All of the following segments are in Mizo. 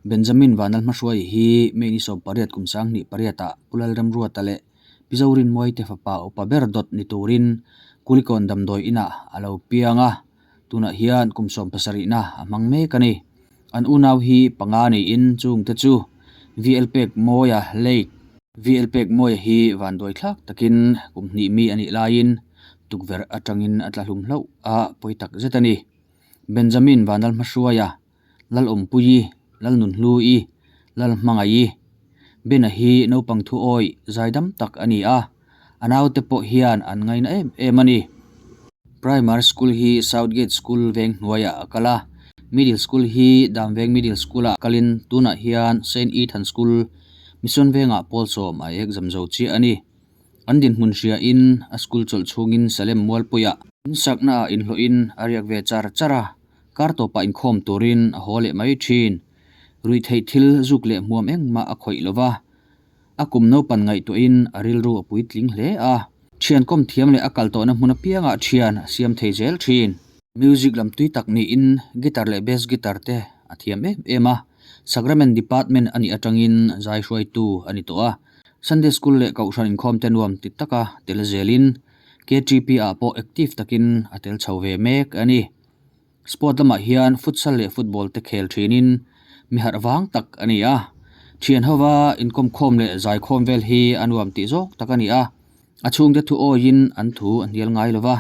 Benjamin Vanlalhmahruai hi May ni 18 kum 2008 ah Pu Lalremruata leh Pi Zorinmawite fapa upa ber dawt ni turin Kulikawn damdawi inah a lo piang a, tunah hian kum 17 na a hmang mek a ni. An unau hi panga niin chungte chu VL Pekmawia late VL Pekmawia hi vanduai thlak takin kum hnih mi a nih laiin tukverh atangin a tla hlum hlauh a, pawi tak zet a ni. Benjamin Vanlalhmahruaia Lalawmpuii, Lalnunhluii, Lalhmangaii. Bena hi naupang thu awih zaidam tak a ni a, a naute pawh hian an ngaina em em a ni. Primary School hi South Gate School veng hnuaiah a kal a, Middle School hi Damveng Middle School-ah kalin tunah hian Saint Ethan School, Mission Vengah pawl sawm a exam zo chiah a ni. An dinhmun hriain a school chawlh chhungin Salem Mualpuiah insaknaah inhlawhin a riak ve char char a. Kar tawpah inkhawm turin a haw leh mai thin. Ruihtheih thil zuk leh hmuam engmah a khawih lo va, a kum naupan ngaihtuahin a rilru a puitling hle a. Thian kawm thiam leh a kal tawhna hmun apiangah thian a siam thei zel thin. Music lam tui tak niin guitar leh bass guitar te a thiam em em a, Sacrament Department a nih atangin zai hruaitu a ni tawh a. Sunday School leh Kohhran inkhawm te nuam ti taka tel zelin KTP ah pawh active takin a tel chho ve mek a ni. Sport lamah hian futsal leh football te khel thinin mi harh vang tak a ni a. Thian hova inkawmkhawm leh zaikhawm vel hi a nuam tih zawk tak a ni a. A chhungte thu awiin an thu a hnial ngai lo va.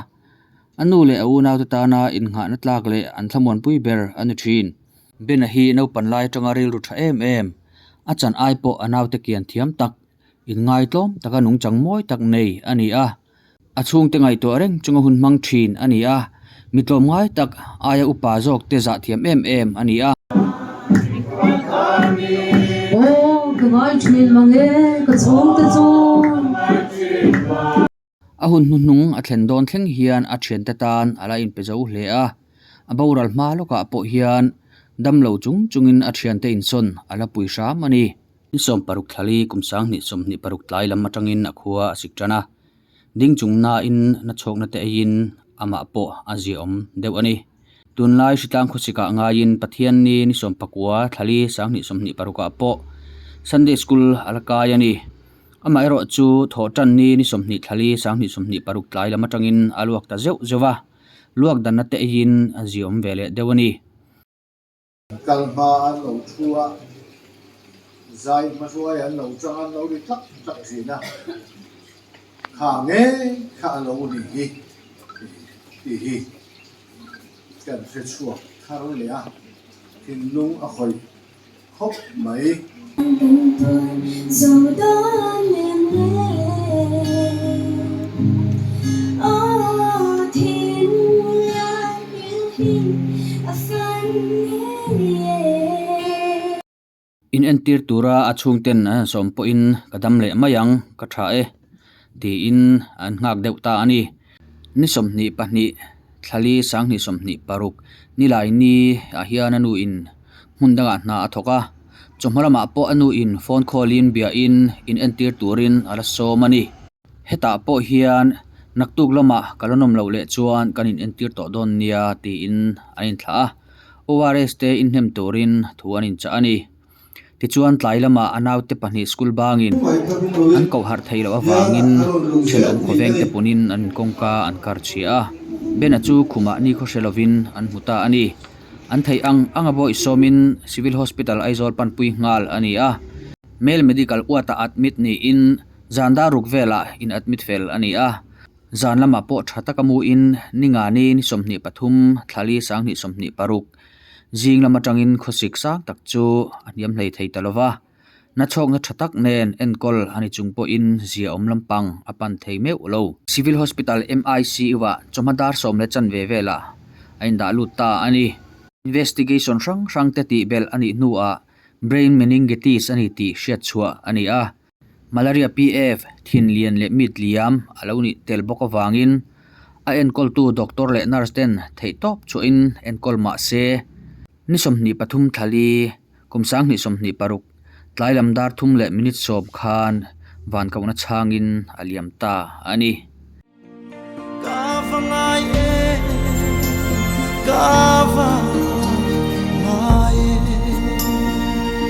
A nu leh a unaute tana innghahna tlak leh an thlamuanpui ber a ni thin. Bena hi naupan lai atanga rilru tha em em, a chan ai pawh a naute kian thiam tak, inngai tlawm taka nungchang mawi tak nei a ni a. A chhungte ngaihtuah reng chunga hun hmang thin a ni a, mi tlawmngai tak aia upa zawk te zah thiam em em a ni a. Aw, ka ngai thin mang e, ka chhungte chu. A hun hnuhnung a thlen dawn thleng hian a thiante tan a la inpe zo hle a, a boral hma lawkah pawh hian damlo chung chungin a thiante insawn a la pui hram a ni. Ni 16 thlali kum 2026 tlai lam atangin a khua a sik tan a, ding chung nain na chhawkna te eiin amah pawh a ziaawm deuh a ni. Tunlai hritlang khawsikah ngaiin Pathianni ni 19 thlali 2026 ah pawh Sunday School a la kai a ni. Amaherawh chu thawhtanni ni 20 thlali 2026 tlai lam atangin a luak ta zeuh zeuh a, luak danna te eiin a ziaawm ve leh deuh a ni. Kal hma an lo thu a, zai hma hruai an lo chang an lo ri tlak tlak thin a, kha ngei kha a lo ni hi tih hi kan hre chhuak thar leh a, thinlung a khawih khawp mai. In entir tura a chhungten an han sawm pawhin ka dam leh mai ang ka tha e tiin an nghak deuh ta a ni. Ni 22 thlali 2026 nilai ni ah hian a nu in hmun dangah hna a thawk a, chawhma lamah pawh a nu in phone call in bia in in entir turin a la sawm a ni. Hetah pawh hian naktuk lamah ka la nawm loh leh chuan kan in entir tawh dawn nia tiin an inthlah a, ORS te inhnem turin thu an inchah a ni. Tichuan tlai lamah a naute pahnih school bangin an koh harh theih loh avangin thenawm khawveng te punin an kawngka an kar chhia a, Bena chu khumah ni khaw hre lovin an hmu ta a ni. An theih ang anga bawih sawmin Civil Hospital Aizawl panpui nghal a ni a, Male Medical Ward-ah admit niin zan dar ruk velah in admit fel a ni a. Zan lamah pawh tha taka muin ni nga ni ni 23 thlali 2026 zing lam atangin khawsik sang tak chu a hniam hlei thei ta lova, nachhawkna tha tak nen enkawl a ni chung pawhin zia awm lampang a pan thei meuh lo. Civil Hospital MICU ah chawhma dar sawm leh chanve velah a indah lut ta a ni. Investigation hrang hrang te tih belh a nih hnuah brain meningitis a ni tih hriat chhuah a ni a. Malaria PF, thin lian leh mit liam a lo nih tel bawk avangin a enkawltu doctor leh nurse ten theihtawp chhuahin enkawl mah se ni 23 thlali kum 2026 tlai lam dar thum leh minute sawm khan van kohna chhangin a liam ta a ni. Ka va ngai e, ka va ngai e.